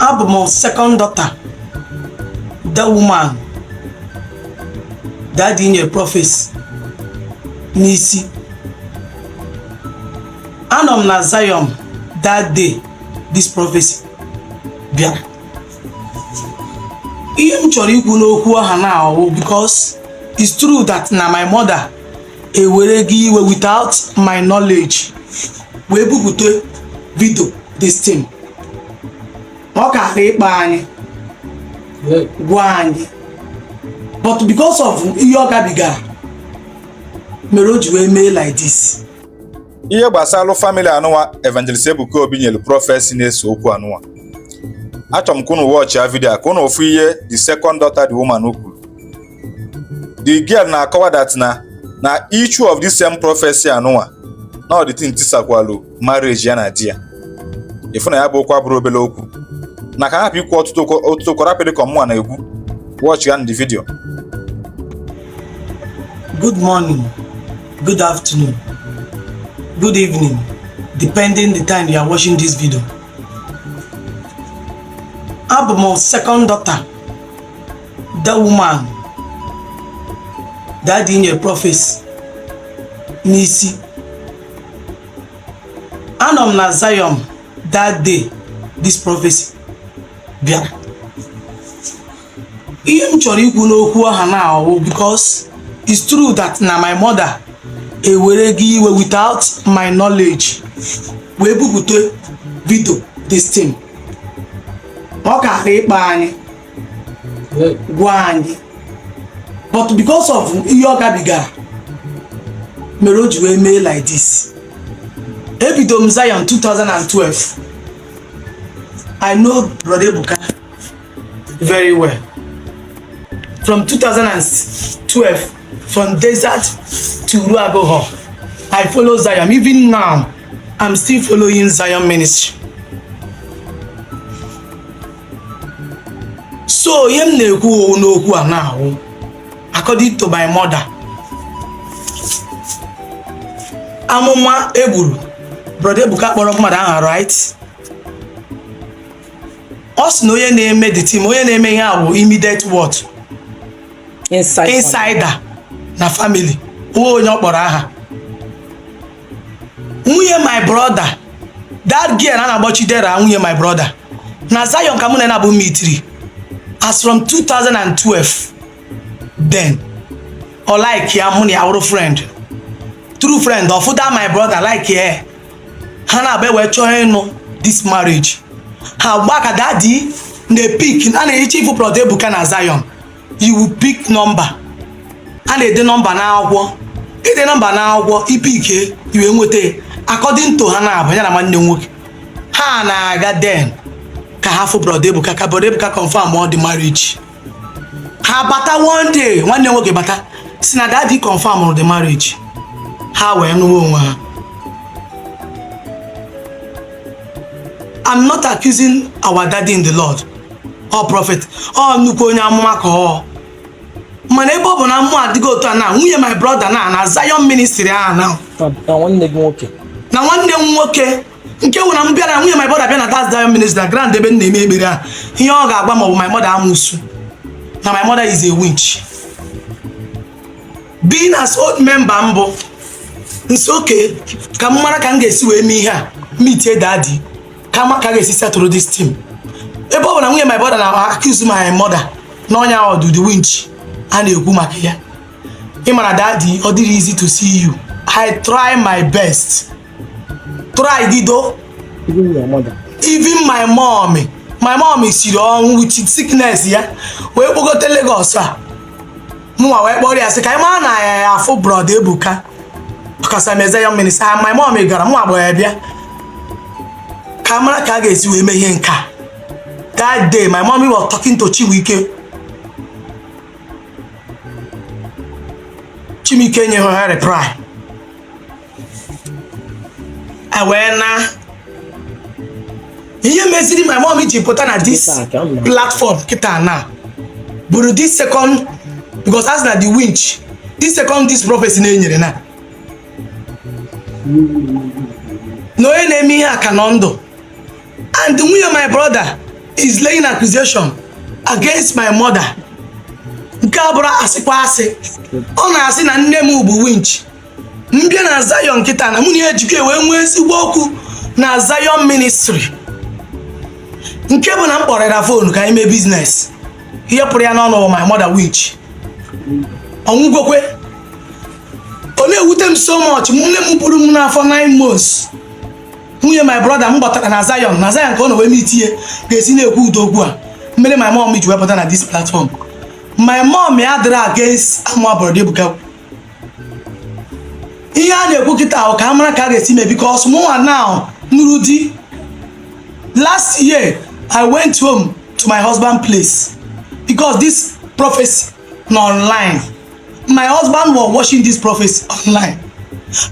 Abụ m second daughter that woman daddy nyere prophecy n'isi. Anọ m na Zion that day this prophecy bịara. Ihe m chọrọ ikwu n'okwu aha na ọwụ because it's true that na my mother ewere gị iwe without my knowledge wee bupụta video this thing. Ọ kara ịkpa anyị gwa anyị, but because of ihe ọ gabigara mere o ji wee mee like this. Ihe gbasara family anụnwa Evangelist Ebuka Obi nyelu prophecy na-ese okwu anụnwa. Achọrọ m ka unu watch ya video a ka unu fụ ihe the second daughter the woman kwuru. The girl na-akọwa that na issue of this same prophecy anụnwa na ọ dị thing tisakwalu marriage ya na di ya. Ịfụ na ya bụ okwu abụrụ obele okwu. Na ka hapụ ikwu ọtụtụ okwu ọtụtụ okwu rapụ dị ka mụnwa na-ekwu. Watch ya the video. Good morning, good afternoon, good evening, depending the time you are watching this video. Abụ m second daughter that woman daddy nyere prophecy n'isi. Anọ m na Zion that day this prophecy bịara. Ihe m chọrọ ikwu n'okwu aha na ọwụ because it's true that na my mother ewere gị iwe without my knowledge wee bupụta video this thing. Ọ kara ịkpa anyị gwa anyị, but because of ihe ọ gabigara mere o ji wee mee like this. Ebido m Zion 2012. I know Brother Ebuka very well from 2012, from desert to Uruago Hall. I follow Zion. Even now, I'm still following Zion ministry. So ihe m na-ekwu n'okwu a na-ahụ, according to my mother, amụma egburu Brother Ebuka kpọrọ mmadụ aha, right? Ọ sị na onye na-eme the team, onye na-eme ihe a bụ immediate what? Insider na family. Nwa onye ọ kpọrọ aha nwunye my brother, that girl a na-agbọ Chidera, nwunye my brother na Zion ka mụ na ya na-abụ mitiri as from 2012. Then ọ like ya, mụ na ya wụrụ friend, true friend of that my brother like ya. Ha na-abịa wee chọọ ịnụ this marriage. Ha gba ka daddy na-epick a na-ehicha ifu Brother Ebuka na Zion, you will pick number. A na-ede nọmba n'akwụkwọ, ide nọmba n'akwụkwọ, ipike iwe nweta. According to ha na-abụ ya na nwanne m nwoke ha na-aga then ka ha fụ Brother Ebuka, ka Brother Ebuka confirm all the marriage. Ha bata one day, nwanne m nwoke bata si na daddy confirm the marriage. Ha wee nụwa onwe ha. I'm not accusing our daddy in the Lord or prophet ọ nnukwu onye amụma ka ọ, mana ebe ọ bụ na mmụọ adịghị otu a na nwunye my brother na Zion ministry ahụ na na nwanne gị nwoke, na nwanne m nwoke nke wụ na m bịa na nwunye my brother bịa na that Zion ministry na grand ebe m na-eme ekpere a, ihe ọ ga-agwa ma ọ bụ my mother amụsu na my mother is a winch. Being as old member mbụ nso oke ka m mara ka m ga-esi wee mee ihe a, meetie daddy ka ma ka ga-esi settle this team. Ebe ọ bụ na nwunye my brother na accuse my mother na ọnya ọdụ the winch a na-ekwu maka ya. Ị mara daddy, ọ dịrị easy to see you. I try my best, try gido. Even your mother. Even my mom, my mom siri ọnwụ with sickness ya wee kpogote Lagos a, mụnwa wee kpọrọ ya sị ka anyị mara na ya afụ Brother Ebuka because I'm a Zion minister. My mom gara, mụnwa gbara ya bịa ka mara ka a ga-esi wee mee ihe nke a. That day my mommy was talking to Chibuike. Chibuike nye ha reply. A wee na ihe meziri my mom ji pụta na this platform kịta na bụrụ this second, because as na the winch this second this prophecy na-enyere na na onye na-eme ihe a ka nọ ndụ, and nwunye my brother is laying accusation against my mother. Nke a bụrụ asịkwa asị. Ọ na-asị na nne m bụ winch. M bịa na Zion kịta na mụ na ya ejikọ wee nwee ezigbo okwu na Zion ministry, nke bụ na m kpọrọ ya phone ka anyị mee business. Ihe pụrụ ya n'ọnụ bụ my mother winch. Ọnwụgokwe. Ọ na-ewute m so much. Nne m buru m n'afọ 9 months, nwunye my brother m gbọtara na Zion, na Zion ka ọ na wee meet ga-esi na-ekwu udo okwu a mere my mom ji wepụta na this platform. My mom ya dịrị against amụa Brother Ebuka. Ihe a na-ekwu kịta ahụ ka a mara ka a ga-esi mee, because mụnwa now nụrụ di. Last year I went home to my husband place because this prophecy na online. My husband was watching this prophecy online.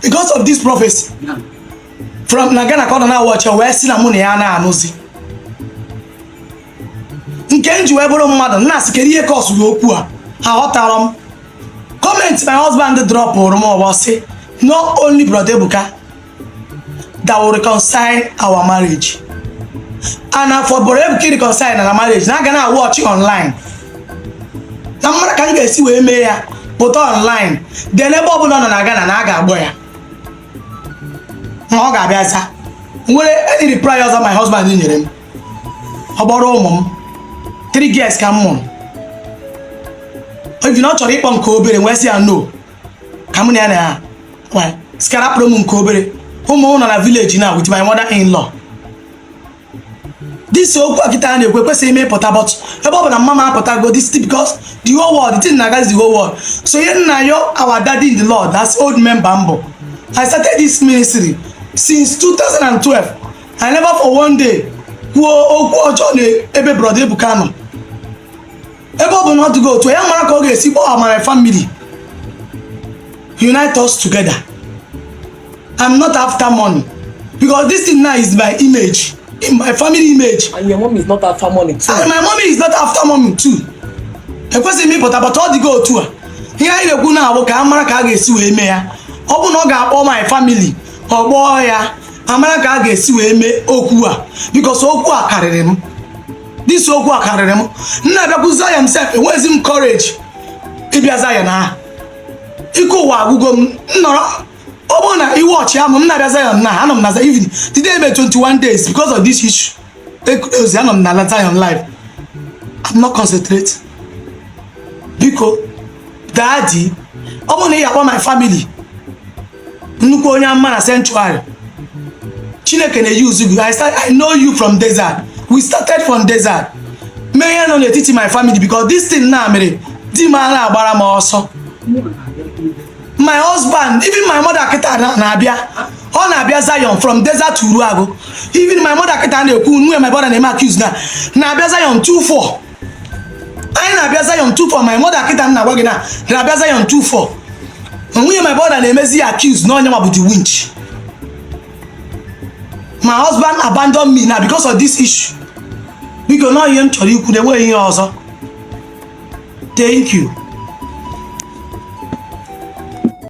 Because of this prophecy from na Ghana ka ọ nọ na watch, wee sị na mụ na ya na-anụzi. Nke m ji wee bụrụ mmadụ nna asị, kedu ihe kọsụrụ okwu a? Aghọtara m comment my husband dropụrụ m. Ọgbọ sị not only Brother Ebuka that will reconcile our marriage, and na for Brother Ebuka reconcile na marriage na aga na watch online, na mmara ka m ga-esi wee mee ya pụta online. Then ebe ọbụla ọ nọ na Ghana na a ga-agbọ ya na ọ ga-abịa za. Nwere any reply ọzọ my husband nyere m? Ọ gbọrọ ụmụ m, three girls ka m mụrụ. Even ọ chọrọ ịkpọ nke obere, wee sị ya no, ka mụ na ya na ya skarapụrụ m nke obere. Ụmụ m nọ na village na with my mother in law. This okwu a kịta a na-ekwu ekwesịghị ime ịpụta, but ebe ọ bụ na mama m apụtago this thing, because the whole world, the thing na-agazi the whole world. So ihe nna yo, our daddy in the Lord, that's old member mbụ. I started this ministry since 2012. I never for one day kwuo okwu ọjọọ na ebe Brother Ebuka nọ. Ebe ọ bụ na ọ dịgo otu ya, mara ka ọ ga-esi kpọọ my family, unite us together. I'm not after money, because this thing now is my image, in my family image. And your mom is not after money too. And my mommy is not after money too. Ekwesịghị m ịpụta, but ọ dịgo otu a. Ihe anyị na-ekwu na-abụ ka a mara ka a ga-esi wee mee ya. Ọ bụ na ọ ga-akpọ my family, ọ kpọọ ya, amara ka a ga-esi wee mee okwu a, because okwu a karịrị m. This okwu a karịrị m. M na-abịakwu Zion sef, enweghịzi m courage ịbịa Zion ahụ. Ike ụwa agwụgo m. M nọrọ, ọ bụrụ na iwe ọchị ahụ m na-abịa Zion na anọ m na Zion. Even today eme 21 days because of this issue ozi, anọ m na Zion live, I'm not concentrate. Biko daddy, ọ bụrụ na ị ga-akpọ my family, nnukwu onye ama na sanctuary, Chineke na-use gị. I know you from desert. We started from desert. Mee ihe nọ n'etiti my family, because this thing na mere di m a na-agbara m ọsọ. My husband, even my mother kịta na-abịa, ọ na-abịa Zion from desert to Uruagu. Even my mother kịta na-ekwu, nwunye my brother na-eme accuse na na-abịa Zion 24. Anyị na-abịa Zion 24. My mother kịta m na-agwa gị na na-abịa Zion 24. Nwunye my brother na-emezi ya accuse na onye nwa bụ the winch. My husband abandon me now because of this issue. Biko, nọ ihe m chọrọ ikwu na enweghị ihe ọzọ. Thank you.